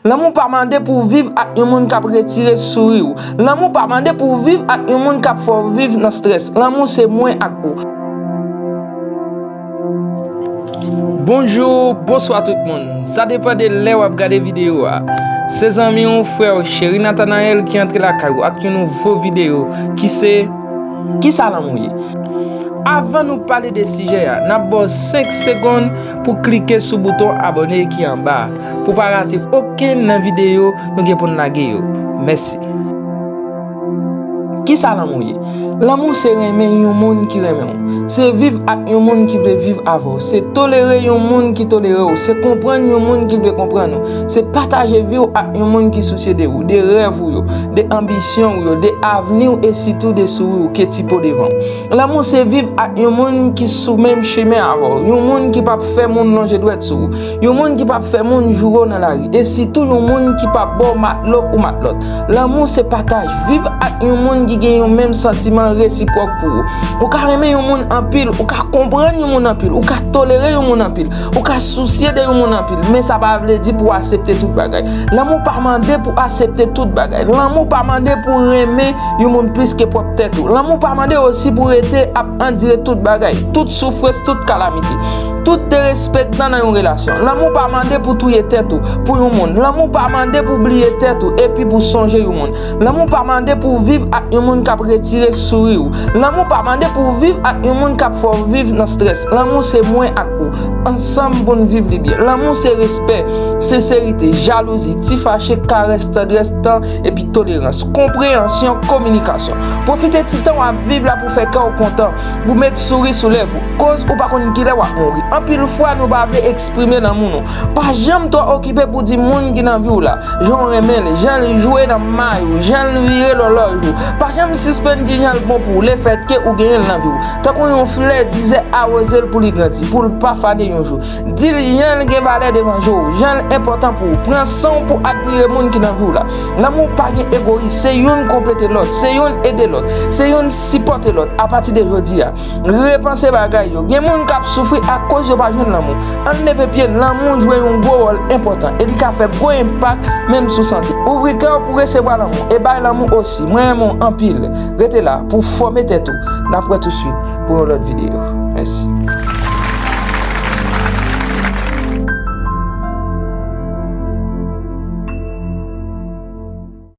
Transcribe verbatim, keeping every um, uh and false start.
Lanmou pa mande pou w viv ak yon moun k ap retire souri w. Lanmou pa mande pou w viv ak yon moun k ap fè w viv nan strès. Lanmou se mwen ak ou. Bonjou, bonswa tout moun. Sa depann de lè w ap gade videyo a. Se zanmi w, frè w, Cheri Nathanael ki antre lakay ou ak yon nouvo videyo ki se Kisa lanmou ye? Avan nou pale de sijè a, n ap ba w senk segonn pou klike sou bouton abòne ki anba a, pou pa rate okenn nan videyo nou gen pou n lage yo. Mèsi. Kisa lanmou ye? Lanmou se renmen yon moun ki renmen w. Se viv ak yon moun ki vle viv avè w. Se tolere yon moun ki tolere w. Se konprann yon moun ki vle konprann ou. Se pataje vi w ak yon moun ki sousye de ou, de rèv ou yo, de anbisyon ou yo, de avni w e sitou de souri w ke ti po devan w. Lanmou se viv ak yon moun ki sou menm chemen avè w, yon moun ki p ap fè moun lonje dwèt sou ou, yon moun ki p ap fè moun joure w nan lari, e sitou yon moun ki p ap ba w matlo ou matlòt. Lanmou se pataj, viv ak yon moun ki gen yon menm santiman resipwòk pou ou. Ou ka renmen yon moun anpil, ou ka konprann yon moun anpil, ou ka tolere yon moun anpil, ou ka sousye de yon moun anpil, men sa pa vle di pou w aksepte tout bagay. Lanmou pa mande pou w aksepte tout bagay. Lanmou pa mande pou w renmen yon moun plis ke pwòp tèt ou. Lanmou pa mande osi pou w rete ap andire tout bagay, tout soufrans, tout kalamite, tout derespektan nan yon relasyon. Lanmou pa mande pou w touye tèt ou pou yon moun. Lanmou pa mande pou w bliye tèt ou epi pou w sonje yon moun. Lanmou pa mande pou w viv ak yon moun k ap retire souri w. Lanmou pa mande pou w viv ak yon moun k ap fè w viv nan strès. Lanmou se mwen ak ou. Ansanm pou n viv li byen. Lanmou se respè, senserite, jalouzi, ti fache, karès, tandrès, tan, epi tolerans, konpreyansyon, kominikasyon. Pwofite ti tan w ap viv la pou fè kè w kontan, pou met souri sou lèv ou. Koz ou pa konn kilè w ap mouri. Anpil fwa, nou pa vle eksprime lanmou nou. Pa janm twò okipe pou di moun ki nan vi w la jan w renmen l, jan l jwe nan may ou, jan l vire lòlòj ou. Pa janm sispann di jan l bon pou ou, lefètke ou genyen l nan vi w. Tankou yon flè, dizè awoze l pou li grandi, pou l pa fane yon jou. Di l jan l gen valè devan je w, jan l enpòtan pou ou. Pran san w pou admire moun ki nan vi w la. Lanmou pa gen egoyis, se youn konplete lòt, se youn ede lòt, se youn sipòte lòt. Apati de jodi a, repanse bagay yo. Gen moun k ap soufri akoz yo pa jwenn lanmou. Ann leve pye, lanmou jwe yon gwo wòl enpòtan e li ka fè gwo enpak menm sou sante. Ouvri kè w pou resevwa lanmou e bay lanmou osi. Mwen renmen w anpil. Rete la pou w fòme tèt ou. N ap wè tousuit pou yon lòt videyo. Mèsi.